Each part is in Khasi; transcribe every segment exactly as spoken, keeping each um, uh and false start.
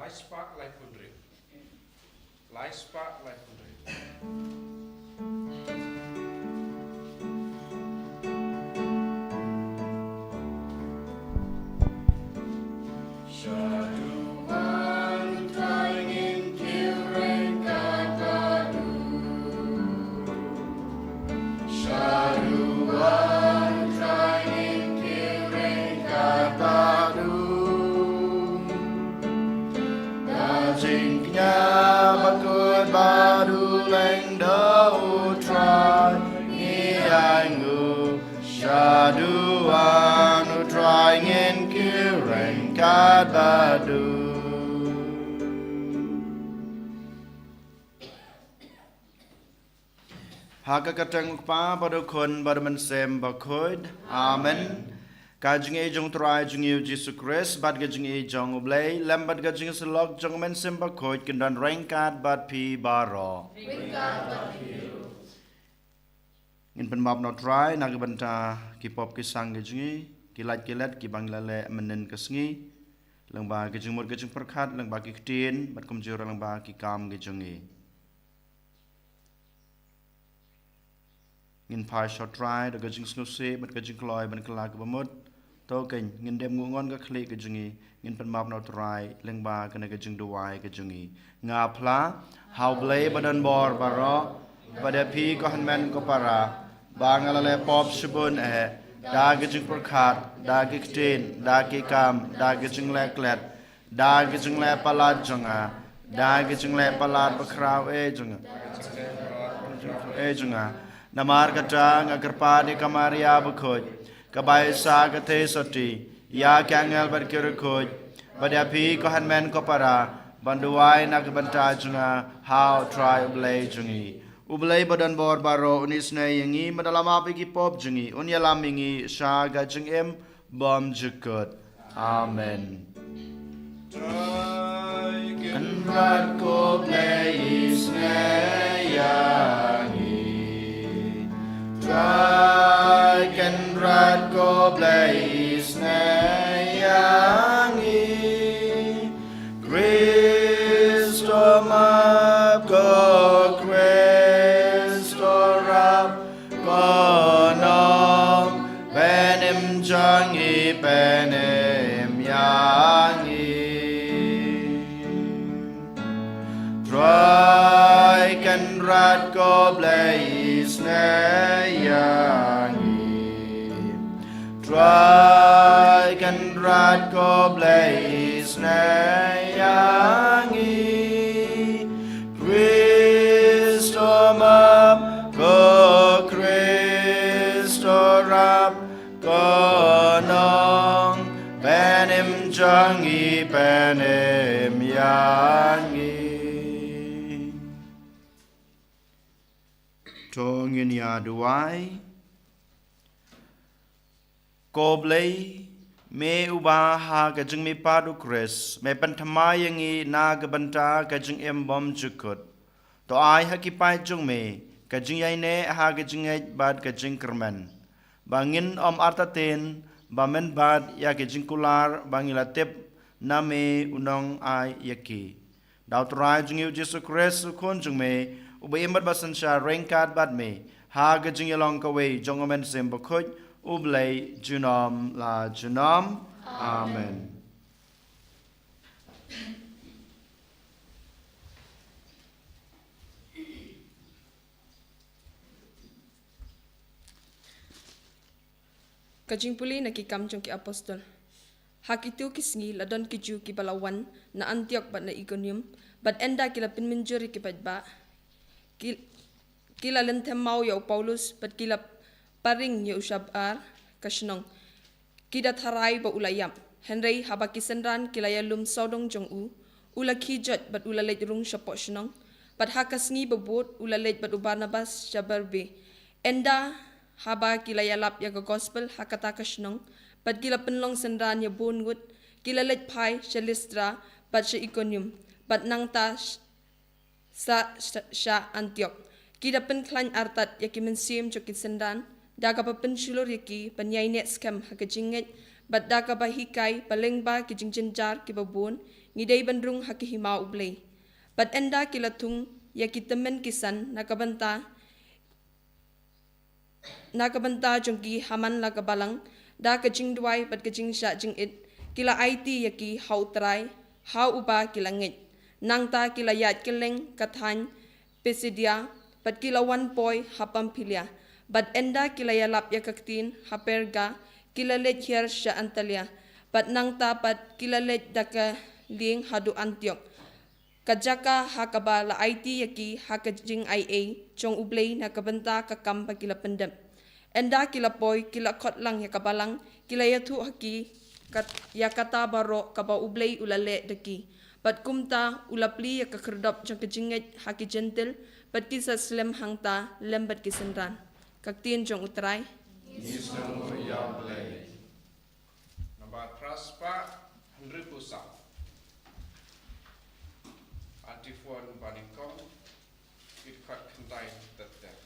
Lai spah laiphew hynriew. Lai spah laiphew hynriew. Shaduwan u Trai ngin kiew ryngkat bad u. Shaduwan u Trai ngin kiew ryngkat bad u. Da jingkñia bakhuid bad u lyngdoh u Trai ngi ainguh. Shaduwan u Trai ngin kiew ryngkat bad u. Ha ka kyrteng u Kpa bad u Khun bad u Mynsiem Bakhuid. Amen. Ka jingïeit jong u Trai jong ngi u Jisu Khrist bad ka jingïeit jong u Blei lem bad ka jingïasyllok jong u Mynsiem Bakhuid kin don ryngkat bad phi baroh. Ngin pynmap na u Trai na ka bynta ki pop ki sang ki jong ngi, ki lait ki let kiba ngi la leh mynnin ka sngi, lyngba ki jingmut ki jingpyrkhat, lyngba ki ktien bad kumjuh lyngba ki kam ki jong ngi. Ngin phai sha u Trai da ka jingsngewsih bad ka jingkloi ban kylla kaba mut. To kein, ngin dem nguh ngon ka khlieh ka jong ngi, ngin pynmap na u Trai lyngba kane ka jingduwai ka jong ngi. Nga phla ha u Blei ba don bor baroh, bad ïa phi ko hynmen ko para, ba nga la leh pop shibun eh, da ka jingpyrkhat, da ki ktien, da ki kam, da ka jingleh klet, da ka jingleh palat jong nga, da ka jingleh palat bakhraw eh jong nga, eh jong nga. Namar kata nga kyrpad ïa ka Maria bakhuid, ka Baisa ka Theisotti, ïa ki angel bad ki riewkhuid, bad ïa phi ko hynmen ko para, ban duwai na ka bynta jong nga ha u Trai u Blei jong ngi. U Blei ba don bor baroh un isynei ïa ngi, bad un ïalam ïa ki pop jong ngi, un ïalam ïa ngi sha ka jingim bymjukut. Amen. Trai Kynrad ko Blei isynei ïa ngi. Trai Kynrad ko Blei isynei ïa ngi. Khristo map, ko Khristo rap, ko nong pynim jong ngi pynim ïa ngi. Trai Kynrad ko Blei isynei ïa ngi. Trai Kynrad ko Blei isynei ïa ngi. Khristo map, ko Khristo rap, ko nong pynim jong ngi pynim ïa ngi. To ngin ïa duwai. Ko Blei, me uba ha ka jingmihpat u Khrist me pynthymmai ïa ngi na ka bynta ka jingim bymjukut, to ai ha ki paid jong me ka jingïaineh ha ka jingngeit bad ka jingkyrmen, ba ngin ym artatien ba mynbad ïa ka jingkular ba ngi la tip na me u nongai ïa ki. Da u Trai jong ngi u Jisu Khrist u Khun jong me, uba im bad ba synshar ryngkat bad me ha ka jingïalong kawei jong u Mynsiem Bakhuid, U Blei junom la junom. Amen. Ka jingpule na Ki Kam jong ki Apostol. Ha kito ki sngi la don ki Jiw kiba la wan na Antiok bad na Ikonium, bad ynda ki la pynmynjur ïa ki paidbah, ki, ki la lynthem maw ïa u Paulus bad ki la paring ïa u shabar ka shnong. Ki da tharai ba u la ïap. Hynrei haba ki synran ki la ïalum sawdong jong u, u la khie joit bad u la leit rung shapoh shnong. Bad ha ka sngi ba bud u la leit bad u Barnabas sha Derbe. Ynda haba ki la ïalap ïa ka gospel ha kata ka shnong, bad ki la pynlong synran ïa bun ngut, ki la leit phai sha Listra bad sha Ikonium, bad nangta sh-, sa, sa, sha Antiok. Ki da pynkhlaiñ artat ïa ki mynsiem jong ki synran da kaba pynshlur ïa ki ban ïaineh skhem ha ka jingngeit, bad da kaba hikai ba lyngba ki jingjynjar kiba bun ngi dei ban rung ha ki hima U Blei. Bad ynda ki la thung ïa ki tymmen ki san na ka bynta na ka bynta jong ki ha man la ka balang, da ka jingduwai bad ka jingshah jingit, ki la aiti ïa ki ha U Trai, ha uba ki la ngeit. Nangta ki la ïaid kylleng ka thaiñ Pisidia, bad ki la wan poi ha Pamphilia. Bad ynda ki la ïalap ïa ka ktien ha Perga, ki la leit hiar sha Antalia. Bad nangta pat ki la leit da ka lieng haduh Antiok, ka jaka ha kaba la aiti ïa ki ha ka jingaiei jong U Blei na ka bynta ka kam ba ki la pyndep. Ynda ki la poi, ki la khot lang ïa ka balang, ki la ïathuh ha ki kat, ïa kata baroh kaba U Blei u la leh da ki. Bad kumta u la plie ïa ka khyrdop jong ka jingngeit ha ki Jentil, bad ki sa slem hangta lem bad ki synran. Ka ktien jong U Trai. Ngi sngewbha ïa U Blei. Nambar phra spah hynriewphew saw. Antiphon banyngkong, ki dkhot khyndai ter ter.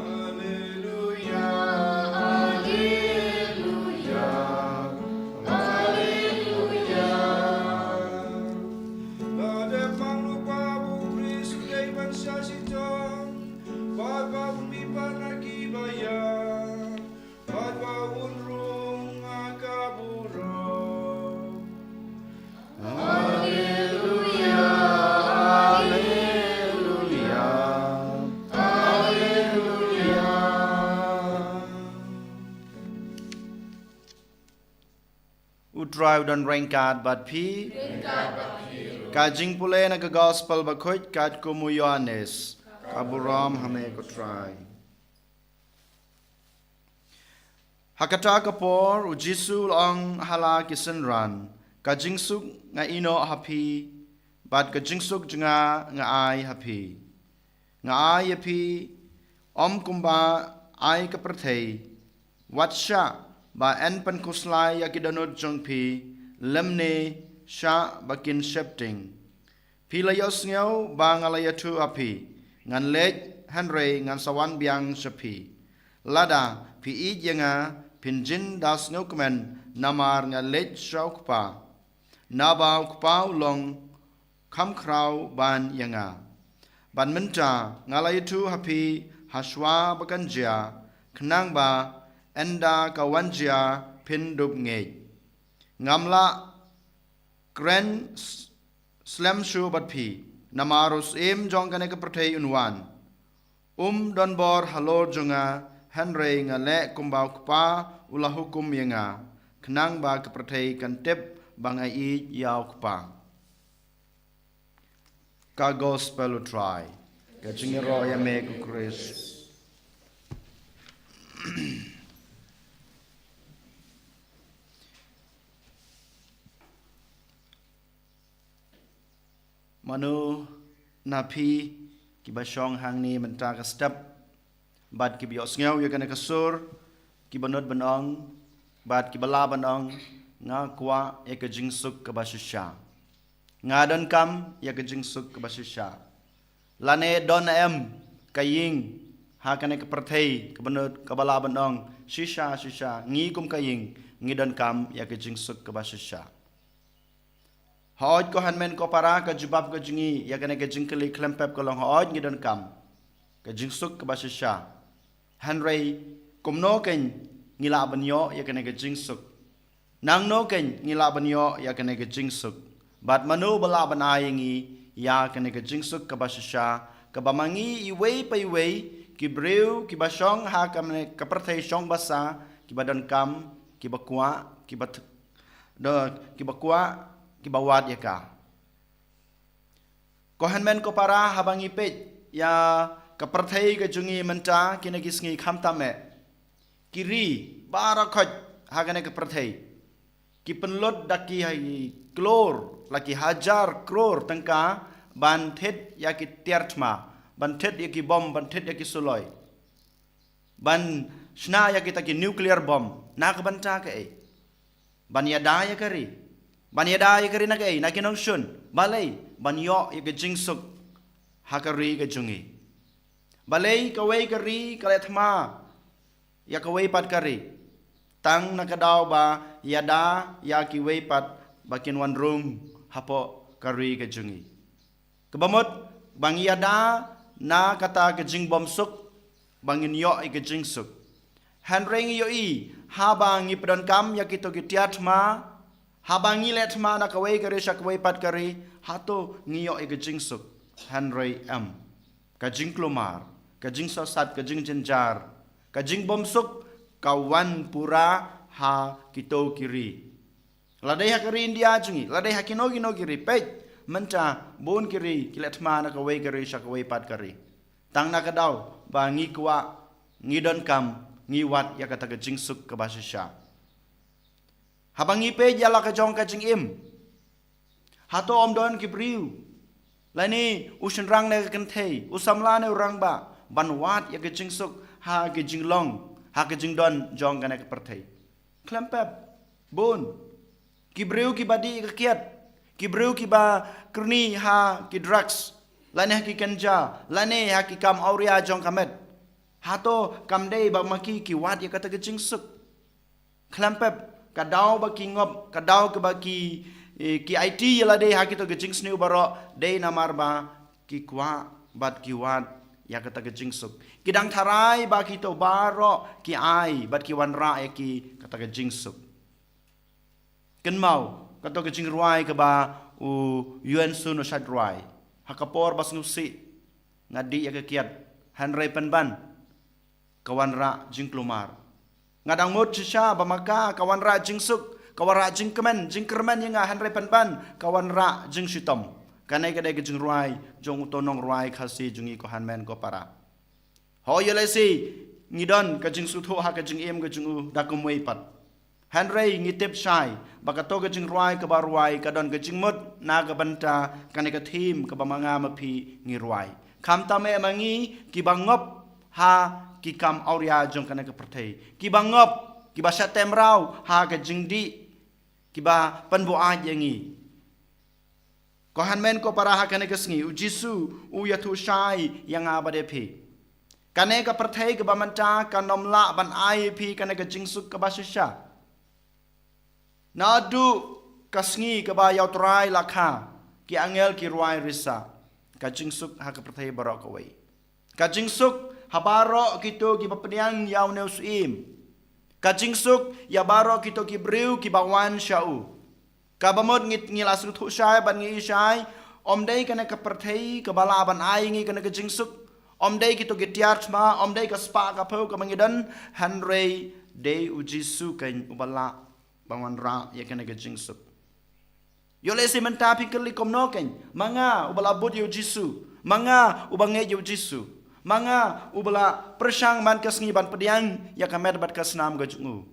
Alleluia, alleluia, alleluia. Lada pang lupa bu Khrist u dei ban sa shitom, bad ba un mih pat na ki ba ïap, bad ba un rung ha ka burom. Alleluia, alleluia, alleluia. U Trai u don ryngkat bad phi. Ryngkat bad phi ruh. Ka jingpule na ka Gospel Bakhuid katkum u Ïoannis. Ka burom ha me ko Trai. Ha kata ka por, u Jisu u la ong ha la ki synran, ka jingsuk nga ïehnoh ha phi, bad ka jingsuk jong nga nga ai ha phi. Nga ai ïa phi, ym kumba ai ka pyrthei, wat shah ba yn pynkhuslai ïa ki dohnud jong phi, lymne shah ba kin sheptieng. Phi la ïohsngew ba nga la ïathuh ha phi, ngan leit, hynrei ngan sa wan biang sha phi. Lada phi ïeit ïa nga, Phin jin da sngewkmen namar nga leit sha u Kpa, naba u Kpa u long kham khraw ban ïa nga. Bad mynta nga la ïathuh ha phi ha shuwa ba kan jia, khnang ba ynda ka wan jia phin dup ngeit. Ngam lah kren s-, slem shuh bad phi, namar u Syiem jong kane ka pyrthei un wan. Um don bor halor jong nga, hynrei nga leh kumba u Kpa u la hukum ïa nga, khnang ba ka pyrthei kan tip ba nga ïeit ïa u Kpa. Ka Gospel u Trai. Ka jingïaroh ïa me ko Khrist. Mano na phi kiba shong hangne mynta ka step, bad kiba ïohsngew ïa kane ka sur, kiba nud ban ong, bad kiba lah ban ong, nga kwah ïa ka jingsuk kaba shisha. Nga donkam ïa ka jingsuk kaba shisha. Lane don em ka ïing ha kane ka pyrthei kaba nud kaba lah ban ong, shisha, shisha, ngi kum ka ïing ngi donkam ïa ka jingsuk kaba shisha. Hooid ko hynmen ko para, ka jubab ka jong ngi ïa kane ka jingkylli khlem pep ka long hooid ngi donkam ka jingsuk kaba shisha. Hynrei kumno kein ngi lah ban ïoh ïa kane ka jingsuk? Nangno kein ngi lah ban ïoh ïa kane ka jingsuk? Bad mano ba lah ban ai ïa ngi ïa kane ka jingsuk kaba shisha, kaba ma ngi iwei pa iwei ki briew kiba shong ha kane ka pyrthei shong basa, kiba donkam, kiba kwah, kiba th-, da kiba kwah, kiba wad ïa ka. Ko hynmen ko para, haba ngi peit ïa ka pyrthei ka jong ngi mynta kine ki sngi, khamtam eh ki ri baroh khoit ha kane ka pyrthei ki pynlut da ki klur la ki hajar klur tyngka ban thied ïa ki tiar thma, ban thied ïa ki bom, ban thied ïa ki suloi, ban shna ïa kita ki nuclear bomb. Na ka bynta kaei? Ban ïada ïa ka ri. Ban ïada ïa ka ri na kaei? Na ki nongshun. Balei? Ban ïoh ïa ka jingsuk ha ka ri ka jong ngi. Balei kawei ka ri ka leh thma ïa kawei pat ka ri? Tang na ka daw ba ïada ïa kiwei pat ba kin wan rung hapoh ka ri ka jong ngi. Kaba mut ba ngi ïada na kata ka jingbymsuk ba ngin ïoh ïa ka jingsuk. Hynrei ngi ïohi, haba ngi pyndonkam ïa kito ki tiar thma, haba ngi leh thma na kawei ka ri sha kawei pat ka ri, hato ngi ïoh ïa ka jingsuk? Hynrei em. Ka jingkulmar, ka jingsohsat, ka jingjynjar, ka jingbymsuk ka wan pura ha kito ki ri. Lada ha ka ri India jong ngi, lada ha kino kino ki ri, peit mynta bun ki ri ki leh thma na kawei ka ri sha kawei pat ka ri. Tang na ka daw ba ngi kwah, ngi donkam, ngi wad ïa kata ka jingsuk kaba shisha. Haba ngi peit ïa la ka jong ka jingim, hato ym don ki briew, lane u shynrang ne ka kynthei, u samla ne u rangbah, ban wad ïa ka jingsuk ha ka jinglong, ha ka jingdon jong kane ka pyrthei? Khlem pep. Bun. Ki briew kiba dih ka kiad, ki briew kiba kyrni ha ki drugs, lane ha ki ganja, lane ha ki kam awria jong ka met, hato kam dei ba ma ki ki wad ïa kata ka jingsuk? Khlem pep. Ka daw ba ki ngop, ka daw kaba ki, eh, ki aiti ïa lade ha kito ki jingsniew baroh dei namar ba ki kwah bad ki wad ïa kata ka jingsuk. Ki dang tharai ba kito baroh ki ai bad ki wanrah ïa ki kata ka jingsuk. Kynmaw kato ka jingrwai kaba u Yuan Sun u shait rwai. Ha ka por ba sngewsih nga dih ïa ka kiad, hynrei pynban ka wanrah jingkulmar. Nga dang mut shisha ba ma ka ka wanrah jingsuk, ka wanrah jingkmen, jingkyrmen ïa nga, hynrei pynban ka wanrah jingshitom. Kane ka dei ka jingrwai jong uto u nongrwai Khasi jong ngi, ko hynmen ko para. Hooid, ïa lehse ngi don ka jingsngewthuh ha ka jingim ka jong u da kumwei pat. Hynrei ngi tip shai ba kato ka jingrwai kaba rwai ka don ka jingmut na ka bynta kane ka theme kaba ma nga ma phi ngi rwai. Khamtam eh ma ngi kiba ngop ha ki kam awria jong kane ka pyrthei, kiba ngop, kiba shah tymraw ha ka jingdih, kiba pynbuaid ïa ngi. Ko hynmen ko para, ha kane ka sngi u Jisu u ïathuh shai ïa nga bad ïa phi. Kane ka pyrthei kaba mynta kan ym lah ban ai ïa phi kane ka jingsuk kaba shisha. Naduh ka sngi kaba ïa U Trai la kha, ki angel ki rwai risa. Ka jingsuk ha ka pyrthei baroh kawei. Ka jingsuk ha baroh kito kiba pdiang ïa une u syiem. Ka jingsuk ïa baroh kito ki briew kiba wan sha u. Kaba mut ngi, ngi la sngewthuh shai bad ngi i shai, ym dei kane ka pyrthei kaba lah ban ai ngi kane ka jingsuk. Ym dei kito ki tiar thma, ym dei ka spah ka phew kaba ngi don, hynrei dei U Jisu keiñ uba lah ban wanrah ïa kane ka jingsuk. Ïoh lehse mynta phi kylli kumno keiñ, ma nga uba la bud ïa U Jisu, ma nga uba ngeit ïa U Jisu, ma nga uba la pyrshang man ka sngi ban pdiang ïa ka met bad ka snam ka jong u.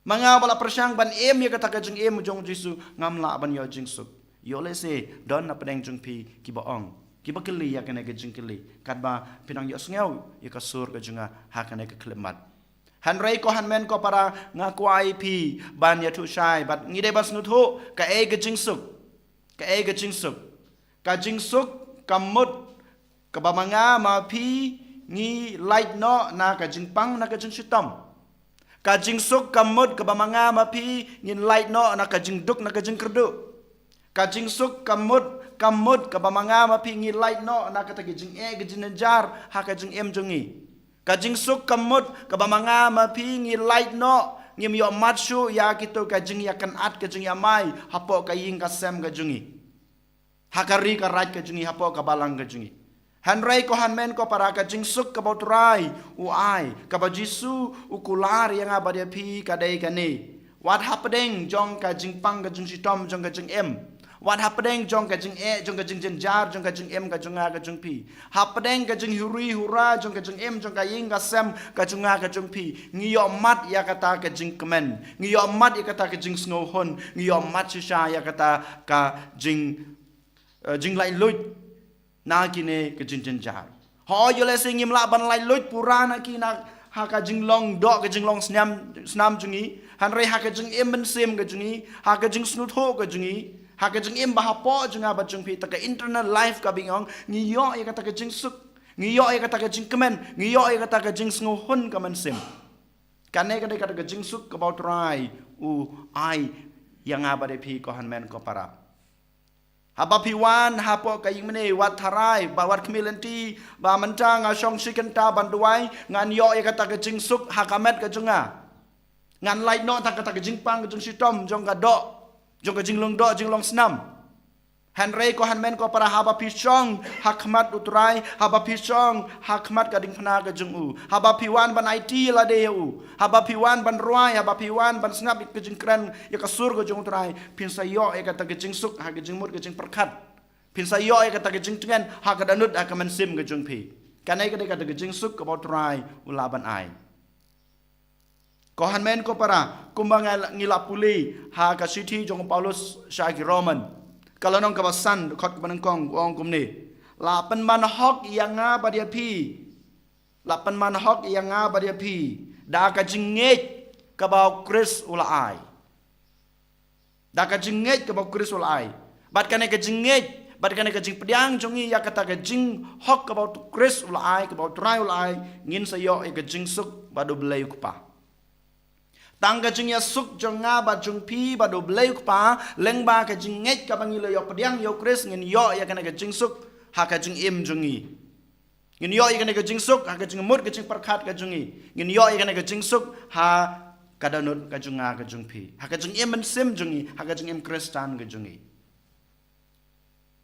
Ma nga ba la pyrshang ban im ïa kata ka jingim jong U Jisu, ngam lah ban ïoh jingsuk. Ïoh lehse don na pdeng jong phi kiba ong, kiba kylli ïa kane ka jingkylli, katba phi nang ïohsngew ïa ka sur ka jong nga ha kane ka khyllipmat. Hynrei ko hynmen ko para, nga kwah ïa phi ban ïathuh shai bad ngi dei ban sngewthuh kaei ka jingsuk. Kaei ka jingsuk? Ka jingsuk ka mut kaba ma nga ma phi ngi lait noh na ka jingpang na ka jingshitom. Ka jingsuk ka mut kaba ma nga ma phi ngin lait noh na ka jingduk na ka jingkyrduh. Ka jingsuk ka mut, ka mut kaba ma nga ma phi ngi lait noh na kata ka jingeh ka jingjynjar ha ka jingim jong ngi. Ka jingsuk ka mut kaba ma nga ma phi ngi lait noh, ngim ïoh mat shuh ïa kito ka jingïakynad ka jingïamai hapoh ka ïing ka sem ka jong ngi, ha ka ri ka raij ka jong ngi, hapoh ka balang ka jong ngi. Hynrei ko hynmen ko para, ka jingsuk kaba U Trai u ai, kaba Jisu u kular ïa nga bad ïa phi, ka dei kane. Wat hapdeng jong ka jingpang ka jingshitom jong ka jingim, wat hapdeng jong ka jingeh, jong ka jingjynjar, jong ka jingim ka jong nga ka jong phi, hapdeng ka jinghuri hura jong ka jingim, jong ka ïing ka sem ka jong nga ka jong phi, ngi ïoh mat ïa kata ka jingkmen, ngi ïoh mat ïa kata ka jingsngewhun, ngi ïoh mat shisha ïa kata ka jing, eh, jinglaitluid na kine ka jingjynjar. Hooid, ïoh lehse ngim lah ban laitluid pura na ki na ha ka jinglong doh, ka jinglong snam, snam jong ngi, hynrei ha ka jingim mynsiem ka jong ngi, ha ka jingsngewthuh ka jong ngi, ha ka jingim ba hapoh jong nga bad jong phi, kata ka internal life kaba ngi ong, ngi ïoh ïa kata ka jingsuk, ngi ïoh ïa kata ka jingkmen, ngi ïoh ïa kata ka jingsngewhun ka mynsiem. Kane ka dei kata ka jingsuk kaba U Trai u ai ïa nga bad ïa phi ko hynmen ko para. Haba phi wan hapoh ka ïing mane, wat tharai, ba wat khmih lynti ba mynta nga shong shi kynta ban duwai, ngan ïoh ïa kata ka jingsuk ha ka met ka jong nga. Ngan lait noh na kata ka jingpang ka jingshitom jong ka doh, jong ka jinglong doh jinglong snam. Hynrei ko hynmen ko para, haba phi shong ha khmat U Trai, haba phi shong ha khmat ka diengphna ka jong u, haba phi wan ban aiti lade ïa u, haba phi wan ban rwai, haba phi wan ban sngap ïa ka jingkren, ïa ka sur ka jong U Trai, phin sa ïoh ïa kata ka jingsuk ha ka jingmut ka jingpyrkhat. Phin sa ïoh ïa kata ka jingtngen ha ka dohnud ha ka mynsiem ka jong phi. Kane ka dei kata ka jingsuk kaba U Trai u lah ban ai. Ko hynmen ko para, kumba nga, ngi la pule ha ka shithi jong u Paulus sha ki Roman, ka lynnong kaba san, dkhot kaba nyngkong, u ong kumne: La pynman hok ïa nga bad ïa phi, la pynman hok ïa nga bad ïa phi da ka jingngeit kaba U Khrist u la ai. Da ka jingngeit kaba U Khrist u la ai. Bad kane ka jingngeit, bad kane ka jingpdiang jong ngi ïa kata ka jinghok kaba U Khrist u la ai, kaba U Trai u la ai, ngin sa ïoh ïa ka jingsuk bad U Blei U Kpa. Tang ka jingïasuk jong nga bad jong phi bad U Blei U Kpa, lyngba ka jingngeit kaba ngi la ïoh pdiang ïa U Khrist, ngin ïoh ïa kane ka jingsuk ha ka jingim jong ngi. Ngin ïoh ïa kane ka jingsuk ha ka jingmut ka jingpyrkhat ka jong ngi. Ngin ïoh ïa kane ka jingsuk ha ka dohnud ka jong nga ka jong phi, ha ka jingim mynsiem jong ngi, ha ka jingim Khristan ka jong ngi.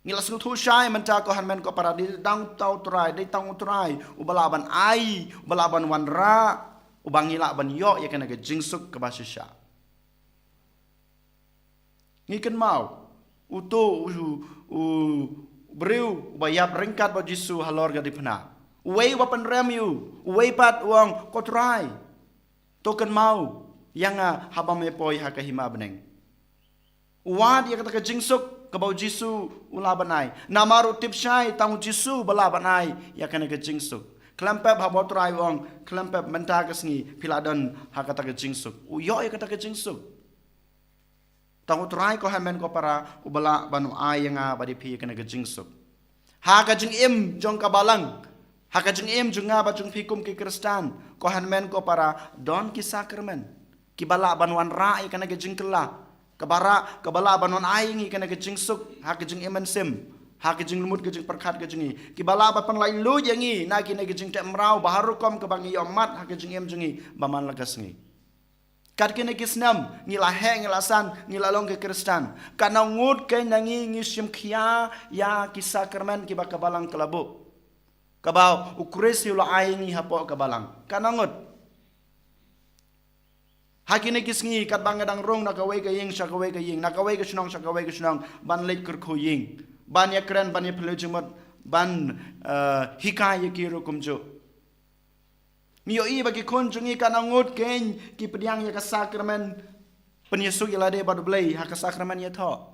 Ngi la sngewthuh shai mynta ko hynmen ko para, dei tang U Trai, dei tang U Trai uba lah ban ai, uba lah ban wanrah, uba ngi lah ban ïoh ïa kane ka jingsuk kaba shisha. Ngi kynmaw uto u, u briew uba ïap ryngkat bad U Jisu halor ka diengphna. Uwei uba pynrem ïa u, uwei pat u ong, Ko Trai, to kynmaw ïa nga haba me poi ha ka hima bneng. U wad ïa kata ka jingsuk kaba U Jisu u lah ban ai. Namar u tip shai tang U Jisu uba lah ban ai ïa kane ka jingsuk. Khlem pep haba U Trai u ong, khlem pep mynta ka sngi phi la don ha kata ka jingsuk, u ïoh ïa kata ka jingsuk. Tang U Trai ko hynmen ko para uba lah ban ai ïa nga bad ïa phi kane ka jingsuk. Ha ka jingim jong ka balang, Ha ka jingim jong nga bad jong phi kum ki Khristan, ko hynmen ko para, don ki sakramen kiba lah ban wanrah ïa kane ka jingkylla, kaba lah, kaba lah ban wan ai ïa ngi kane ka jingsuk ha ka jingim mynsiem, ha ka jinglumut ka jingpyrkhat ka jong ngi, kiba lah ban pynlait luid ïa ngi na kine ki jingteh mraw baharukom kaba ngi ïohmad ha ka jingim jong ngi ba man la ka sngi. Kat kine ki snem, ngi la heh, ngi la san, ngi la long ki Khristan. Katno ngut kein na ngi ngi shim khia ïa ki sakramen kiba ka Balang ka la buh, kaba u Khrist u la ai ngi hapoh ka Balang? Katno ngut? Ha kine ki sngi, katba nga dang rung na kawei ka ïing sha kawei ka ïing, na kawei ka shnong sha kawei ka shnong, ban leit kyrkhu ïing, ban ïakren, ban ïaphylliew jingmut, ban, eh, hikai ïa ki ruh kumjuh. Ngi ïohi ba ki khun jong ngi katno ngut kein ki pdiang ïa ka sakramen pynïasuk ïa lade bad U Blei ha ka sakramen ïathoh.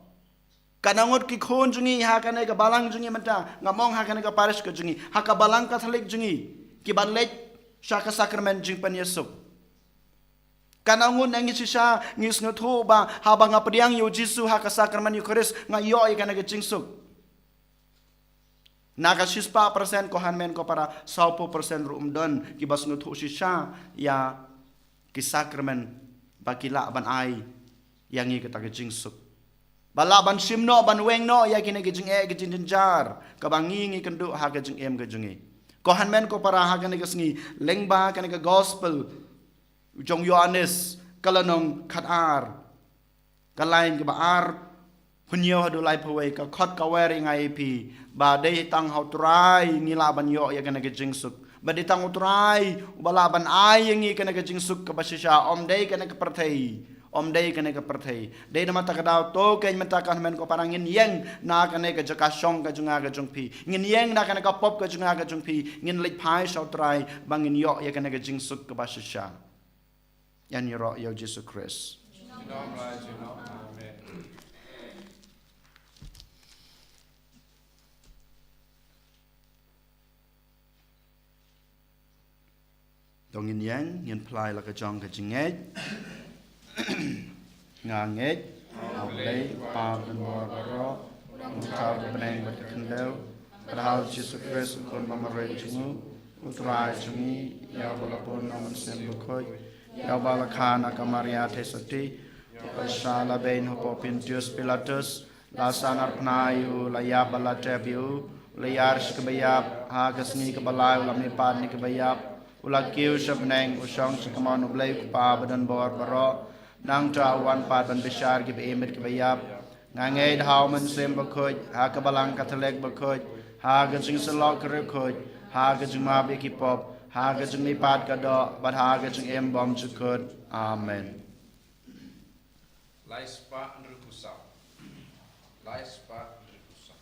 Katno ngut ki khun jong ngi ha kane ka Balang jong ngi mynta, ngam ong ha kane ka parish ka jong ngi, ha ka Balang Katholik jong ngi, kiban leit sha ka sakramen jingpynïasuk. Katno ngut na ngi shisha ngi sngewthuh ba haba nga pdiang ïa u Jisu ha ka sakramen Eukharist, nga ïoh ïa kane ka jingsuk? Na ka shispah persen, ko hynmen ko para, sawphew persen ruh ym don kiba sngewthuh shisha ïa ki sakramen ba ki lah ban ai ïa ngi kata ka jingsuk, ba lah ban shim noh, ban weng noh ïa kine ki jingeh, ki jingjynjar kaba ngi ngi kynduh ha ka jingim ka jong ngi. Ko hynmen ko para, ha kane ka sngi, lyngba kane ka gospel jong Ïoannis, ka lynnong khatar, ka lain kaba ar, hynñiew haduh laiphew wei, ka khot ka wer ïa nga ïa phi ba dei tang ha U Trai ngi lah ban ïoh ïa kane ka jingsuk, ba dei tang U Trai uba lah ban ai ïa ngi kane ka jingsuk kaba shisha, ym dei kane ka pyrthei, ym dei kane ka pyrthei. Dei namar kata ka daw to kein mynta, ko hynmen ko para, ngin ïeng na kane ka jaka shong ka jong nga ka jong phi, ngin ïeng na kane ka pop ka jong nga ka jong phi, ngin leit phai sha U Trai ba ngin ïoh ïa kane ka jingsuk kaba shisha. Ïa ngi ïaroh ïa u Jisu Khrist. Amen. To ngin ïeng, ngin phla ïa la ka jong ka jingngeit. Nga ngeit ha U Blei, U Kpa badonbor baroh, U Nongthaw ka bneng bad ka khyndew, bad ha u Jisu Khrist, u Khun bamarwei jong u, U Trai jong ngi, ïa uba la bun na u Mynsiem Bakhuid, ïa uba la kha na ka Maria Theisotti, u la shah, la beiñ hapoh Pontius Pilatus, la sahnarphna ïa u, la ïap bad la tep ïa u, u la ïar sha kaba ïap, ha ka sngi kaba lai u la mihpat na kiba ïap, u la kiew sha bneng, u shong sha kamon U Blei U Kpa badonbor baroh. Nangta u wan pat ban bishar kiba im bad kiba ïap. Nga ngeit ha u Mynsiem Bakhuid, ha ka Balang Katholik bakhuid, ha ka jingsyllok ka riewkhuid, ha ka jingmap ïa ki pop, ha ka jingmihpat ka doh, bad ha ka jingim bymjukut. Amen. Lai spah hynriewphew saw. Lai spah hynriewphew saw.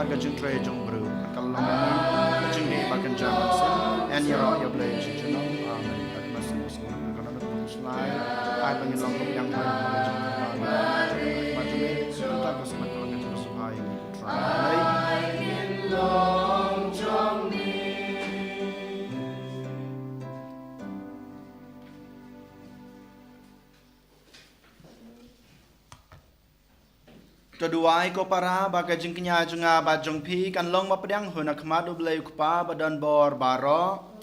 Ka jingtrei jong u briew, ka long ka jingdih bad ka jingdih bad ka jingdih. Ïa ngi ïaroh ïa u Blei. Amen. Ai ba ngin long kumba ïa ka jingdih bad ka jingdih. To duwai ko para ba ka jingkñia jong nga bad jong phi kan long ba pdiang hun ha khmat U Blei U Kpa badonbor baroh.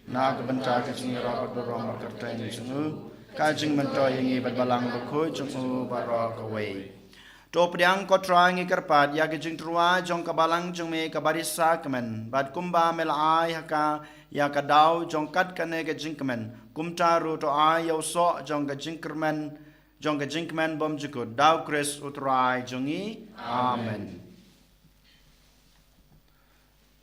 Na ka bynta ka jingïarap bad burom bad kyrteng jong u, ka jingmyntoi ïa ngi bad Balang Bakhuid jong u baroh kawei. To pdiang ko Trai, ngi kyrpad ïa ka jingtyrwa jong ka balang jong me ka bari sakmen, bad kumba me la ai ha ka ïa ka daw jong kat kane ka jingkmen, kumta ruh to ai ïa u soh jong ka jingkyrmen, jong ka jingkmen bymjukut, da u Khrist u Trai jong ngi. Amen.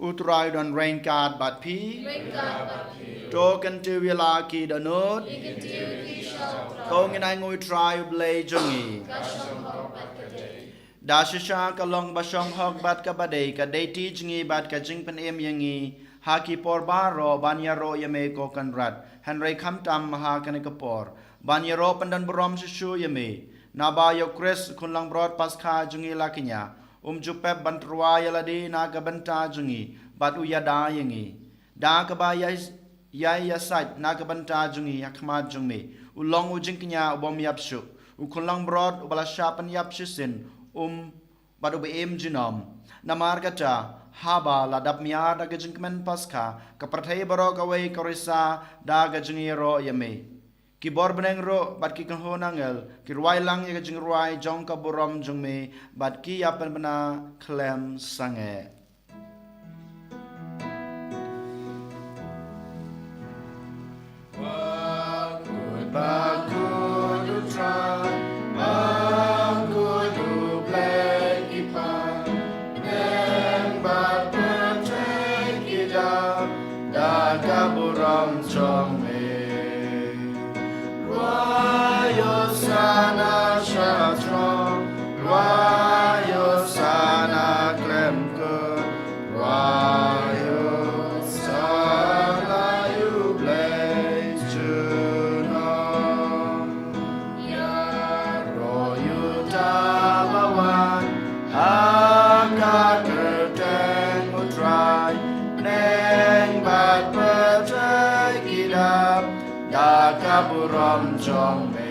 U Trai u don ryngkat bad phi. Ryngkat bad phi. To kyntiew ïa la ki dohnud. Ngi kyntiew ïa ki sha u Trai. To ngin ainguh ïa u Trai u Blei jong ngi. Ka shong hok bad ka dei. Da shisha ka long ba shong hok bad kaba dei, ka dei ti jong ngi bad ka jingpynim ïa ngi ha ki por baroh ban ïaroh ïa me ko Kynrad, hynrei khamtam ha kane ka por ban ïaroh pyndonburom shuh shuh ïa me, naba ïa u Khrist u khun langbrot Paskha jong ngi la kñia, um ju pep ban tyrwa ïa lade na ka bynta jong ngi, bad u ïada ïa ngi. Da kaba ïai, ïai ïasaid na ka bynta jong ngi ha khmat jong me, u long u jingkñia u bym ïap shuh, u khun langbrot uba la shah pynïap shisien, um, bad uba im junom. Namar kata, haba la dap miar da ka jingkmen Paskha, ka pyrthei baroh kawei ka risa da ka jingïaroh ïa me. Ki bor bneng ruh bad ki kynhun angel ki rwai lang ïa ka jingrwai jong ka burom jong me, bad ki ïa pynbna khlem sangeh. Bakut, bakut u Trai, bakut u Blei ki paid, bneng bad pyrthei ki dap da ka burom jong me. Rwai Hosana sha throng, rwai Hosana khlem kut, rwai Hosana ïa u Blei junom. Ïaroh ïa uta uba wan ha ka kyrteng u Trai, bneng bad pyrthei ki dap da ka burom jong me.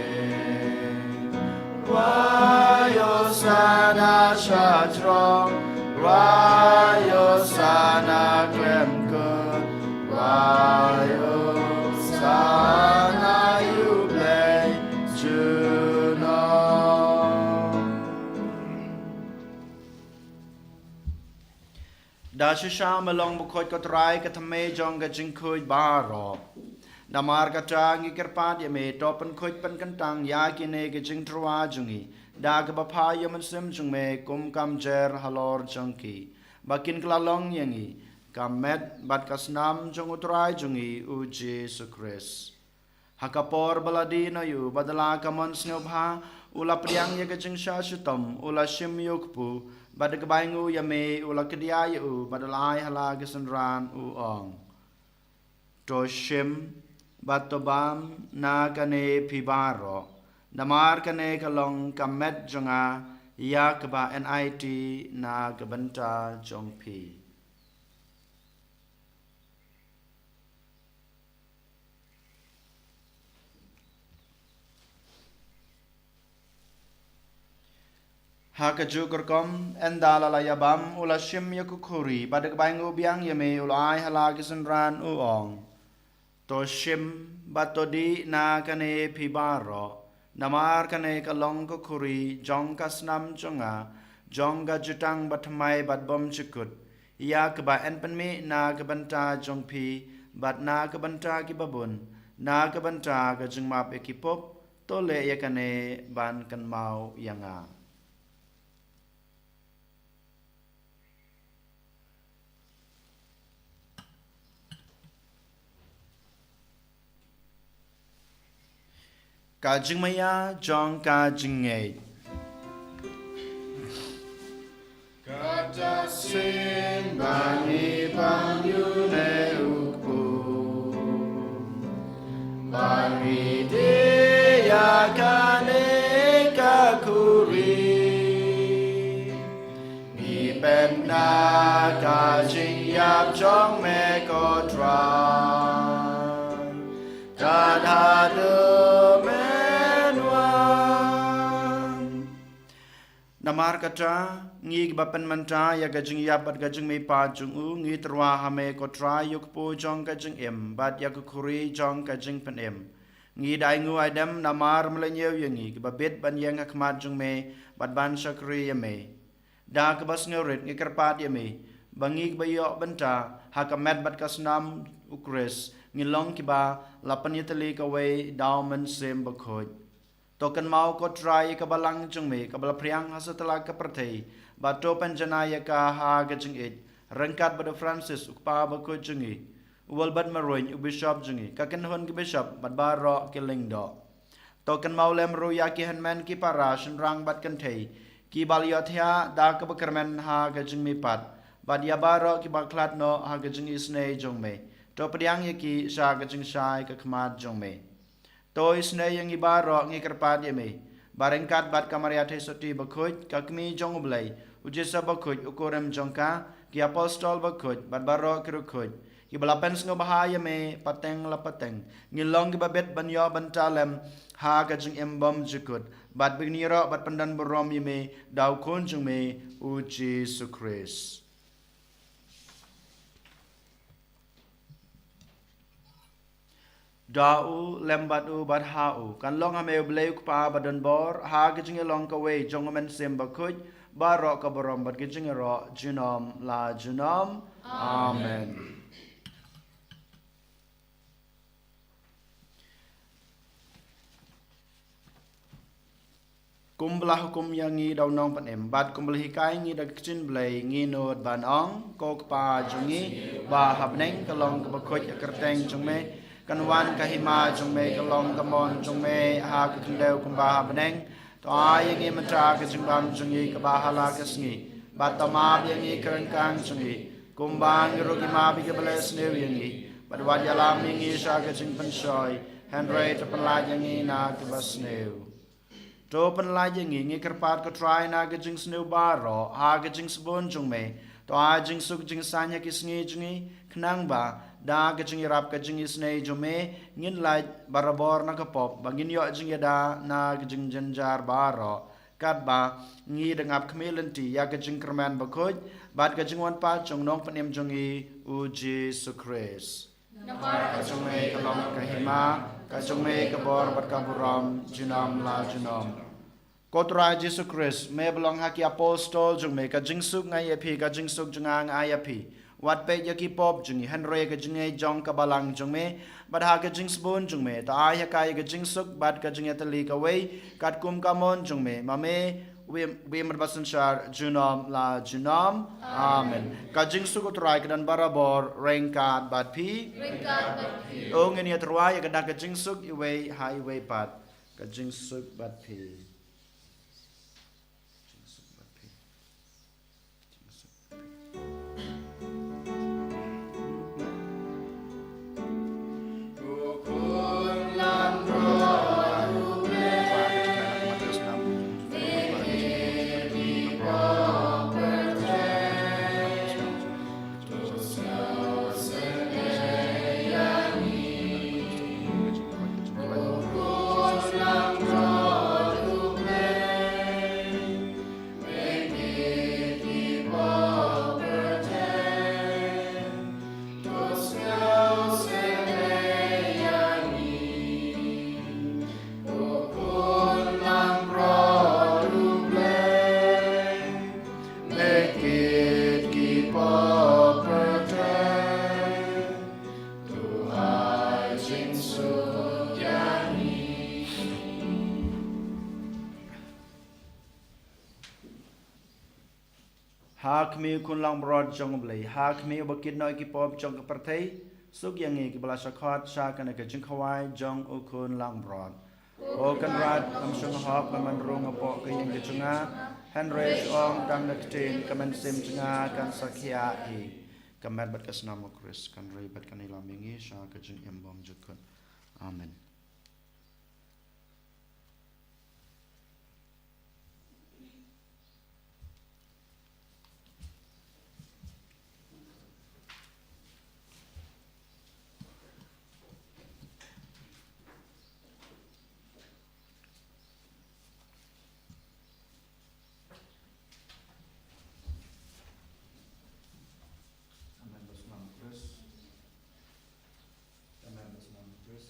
Rwai Hosana sha throng, rwai Hosana khlem kut, rwai Hosana ïa u Blei junom. Da shisha me long bakhuid ko Trai, ka thymmei jong ka jingkhuid baroh. Namar kata ngi kyrpad ïa me, to pynkhuid pynkyntang ïa kine ki jingtyrwa jong ngi da kaba phah ïa u Mynsiem jong me kum ka mjer halor jong ki, ba kin kylla long ïa ngi ka met bad ka snam jong u Trai jong ngi u Jisu Khrist. Ha ka por ba la dih noh ïa u, bad da la ka mon sngewbha u la pdiang ïa ka jingshah shitom, u la shim ïa u kpu, bad da kaba ainguh ïa me u la kdiah ïa u, bad da la ai ha la ki synran, u ong: To shim bad to bam na kane phi baroh, namar kane ka long ka met jong nga ïa kaba yn aiti na ka bynta jong phi. Ha kajuh ka rukom, ynda la la ïa bam, u la shim ïa ka khuri, bad da kaba ainguh biang ïa me u la ai ha la ki synran, u ong: To shim bad to dih na kane phi baroh, namar kane ka long ka khuri jong ka snam jong nga, jong ka jutang bathymmai bad bymjukut, ïa kaba yn pynmih na ka bynta jong phi bad na ka bynta kiba bun, na ka bynta ka jingmap ïa ki pop. To leh ïa kane ban kynmaw ïa nga. Ka jingmaïa jong ka jingngeit. Kata sien ba ngi pang ïa une u kpu, ba ngi dih ïa kane ka khuri, ngi peit na ka jingïap jong me ko Trai, tad haduh men wan. Namar kata, ngi kiba pynmynta ïa ka jingïap bad ka jingmihpat jong u, ngi tyrwa ha me ko Trai ïa u kpu jong ka jingim bad ïa ka khuri jong ka jingpynim. Ngi da ainguh aidem namar me la ñiew ïa ngi kiba bit ban ïeng ha khmat jong me bad ban shakri ïa me. Da kaba sngewrit ngi kyrpad ïa me ba ngi kiba ïoh bynta ha ka met bad ka snam U Khrist ngi long kiba la pynïatylli kawei da U Mynsiem Bakhuid. To kynmaw ko Trai ïa ka balang jong me kaba la phriang ha satlak ka pyrthei, bad to pynjanai ïa ka ha ka jingïeit ryngkat bad u Francis u kpa bakhuid jong ngi, u Albert Maruin u bishop jong ngi, ka kynhun ki bishop bad baroh ki lyngdoh. To kynmaw lem ruh ïa ki hynmen ki para shynrang bad kynthei kiba la ïohthiah da kaba kyrmen ha ka jingmihpat, bad ïa baroh kiba khlad noh ha ka jingisynei jong me. To pdiang ïa ki sha ka jingshai ka khmat jong me. To isynei ïa ngi baroh ngi kyrpad ïa me ba ryngkat bad ka Maria Theisotti bakhuid, ka Kmie jong U Blei, u Joseph bakhuid u kurim jong ka, ki apostol bakhuid bad baroh ki riewkhuid kiba la pynsngewbha ïa me pateng la pateng, ngin long kiba bit ban ïoh bynta lem ha ka jingim bymjukut, bad ban ïaroh bad pyndonburom ïa me da U Khun jong me, u Jisu Khrist. Da u, lem bad u, bad ha u, kan long ha me U Blei U Kpa badonbor, ha ka jingïalong kawei jong U Mynsiem Bakhuid, baroh ka burom bad ka jingïaroh junom la junom. Amen. Kumba la hukum ïa ngi da u Nongpynim, bad kumba la hikai ngi da ka ktien Blei, ngi nud ban ong: Ko Kpa jong ngi ba ha bneng, ka long kaba khuid ka kyrteng jong me, kan wan ka hima jong me, ka long ka mon jong me ha ka khyndew kumba ha bneng. To ai ïa ngi mynta ka jingbam jong ngi kaba ha la ka sngi, bad to map ïa ngi ki ryngkang jong ngi, kumba ngi ruh ngi map ïa kiba leh sniew ïa ngi, bad wat ïalam ïa ngi sha ka jingpynshoi, hynrei to pynlait ïa ngi na kaba sniew. To pynlait ïa ngi, ngi kyrpad ko Trai, na ka jingsniew baroh ha ka jingsbun jong me. To ai jingsuk jingsaiñ ha ki sngi jong ngi, khnang ba da ka jingïarap ka jingisynei jong me ngin lait barabor na ka pop, ba ngin ïoh jingïada na ka jingjynjar baroh, katba ngi da ngap khmih lynti ïa ka jingkyrmen bakhuid bad ka jingwan pat jong u Nongpynim jong ngi, u Jisu Khrist. Namar ka jong me ka long ka hima, ka jong me ka bor bad ka burom junom la junom. Ko Trai Jisu Khrist, me ba long ha ki apostol jong me: Ka jingsuk nga ai ïa phi, ka jingsuk jong nga nga ai ïa phi. Wat peit ïa ki pop jong ngi, hynrei ka jingngeit jong ka balang jong me bad ha ka jingsbun jong me, to ai ha ka ïa ka jingsuk bad ka jingïatylli kawei, katkum ka mon jong me, ma me, u im, u im bad basynshar junom la junom. Amen. Ka jingsuk u Trai ka don barabor ryngkat bad phi. Ryngkat bad phi. To ngin ïatyrwa ïa ka da ka jingsuk iwei ha iwei pat. Ka jingsuk bad phi. Jingsuk bad phi. Jingsuk. Ha khmih u khun langbrot jong U Blei, ha khmih uba kit noh ïa ki pop jong ka pyrthei, suk ïa ngi kiba la shah khot sha kane ka jingkhawai jong u khun langbrot. Ko Kynrad, ngam shym hok ban wan rung hapoh ka ïing ka jong nga, hynrei shu ong tang da ka ktien, ka mynsiem jong nga kan sa khiah hi. Ka met bad ka snam u Khrist kan rei bad kan ïalam ïa ngi sha ka jingim bymjukut. Amen. Amen. Bas nam Khrist. Amen. Bas nam Khrist.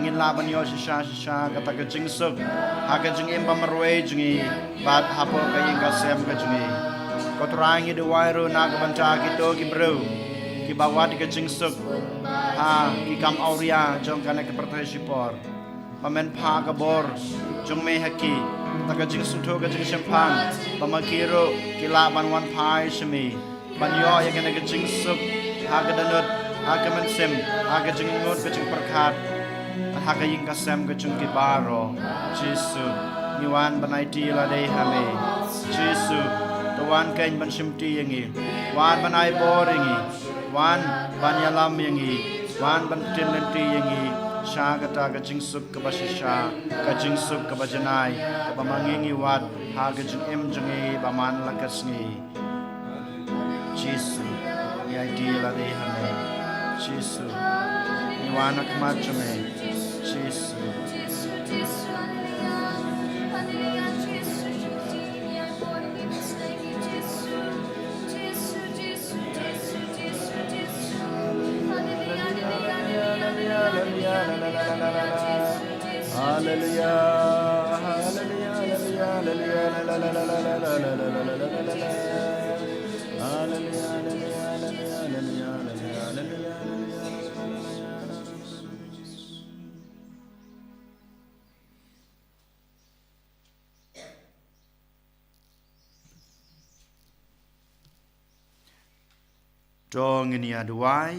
Ngin lah ban ïoh shisha shisha kata ka jingsuk ha ka jingim ba marwei jong ngi bad hapoh ka ïing ka sem ka jong ngi. Ko Trai, ngi duwai ruh na ka bynta kito ki briew kiba wad ka jingsuk ha ki kam awria jong kane ka pyrthei shipor. Ba men phah ka bor jong me ha ki, kata ka jingsngewthuh, ka jingshemphang, ba ma ki ruh ki lah ban wan phai sha me ban ïoh ïa kane ka jingsuk ha ka dohnud, ha ka mynsiem, ha ka jingangnud, ka jingpyrkhat, ha ka ïing ka sem ka jong ki baroh. Jisu, ngi wan ban aiti lade ha me. Jisu, to wan kein ban shimti ïa ngi. Wan ban ai bor ïa ngi. Wan ban ïalam ïa ngi. Wan ban pynlynti ïa ngi sha kata ka jingsuk kaba shisha, ka jingsuk kaba janai, kaba ma ngi ngi wad ha ka jingim jong ngi ba man la ka sngi. Jisu, ngi aiti lade ha me. Jisu, ngi wan ha khmat jong me. Jisu. Hallelujah, hallelujah, hallelujah, hallelujah. To ngin ïa duwai.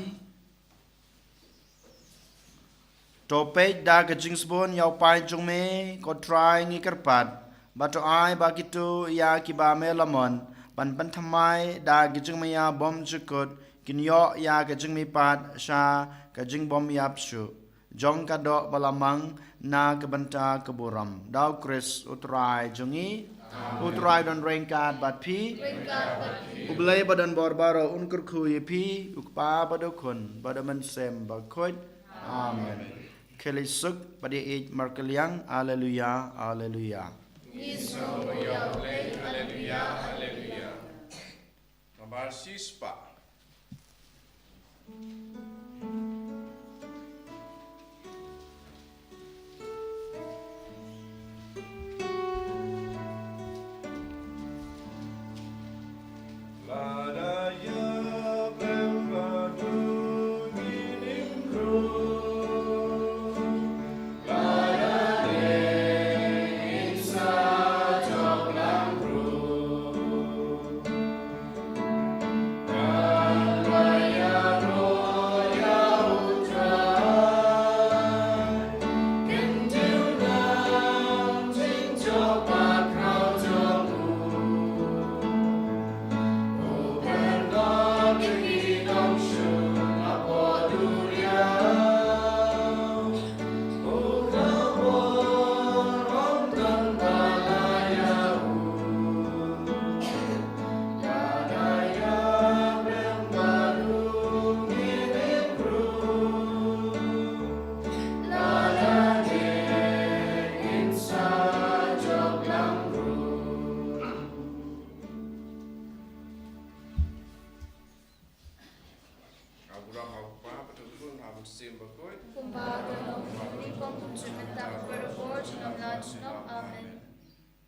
To peit da ka jingsbun ïa u paid jong me, ko Trai, ngi kyrpad, ba to ai ba kito ïa kiba me la mon ban pynthymmai da ka jingmaïa bymjukut kin ïoh ïa ka jingmihpat sha ka jingbymïap shuh jong ka doh ba la mang na ka bynta ka burom. Da U Khrist U Trai jong ngi. U Trai don ryngkat bad phi. U Blei ba don bor baroh un kyrkhu ïa phi, U Kpa bad U Khun bad U Mynsiem Bakhuid. Amen. Khie leit suk bad ïeit markylliang. Alleluia, alleluia. Alleluia, alleluia. Nambar shispah. Ka burom ha U Kpa bad U Khun bad U Mynsiem Bakhuid. Kumba ka long ha u kti, kum u jin mynta, bad baroh por, junom la junom. Amen.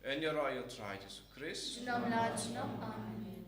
Yn ïaroh ïa U Trai Jisu Khrist. Junom la junom. Amen.